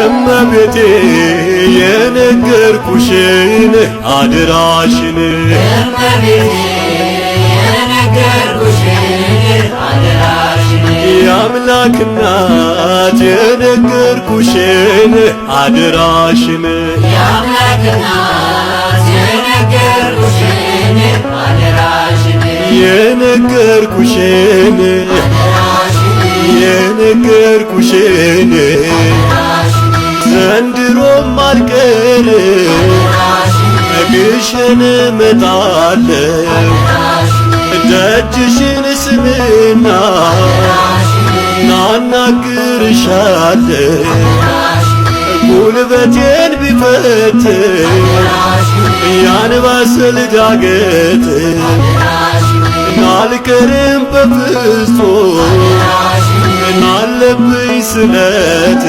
እመቤቴ የነገርኩሽን አድራሽን። እመቤቴ የነገርኩሽን አደራሽን። የአምላክ እናት የነገርኩሽን አድራሽን። የአምላክ እናት የነገርኩሽን አደራሽን። የነገርኩሽን፣ የነገርኩሽን። ዘንድሮም አልቀር ግሸን እመጣለሁ፣ ደጅሽን ስምና ናናግርሻለሁ። ጉልበቴን ቢፈትን ያንባሰል ዳገት አልቀርም በፍጹም፣ አለብኝ ስለት።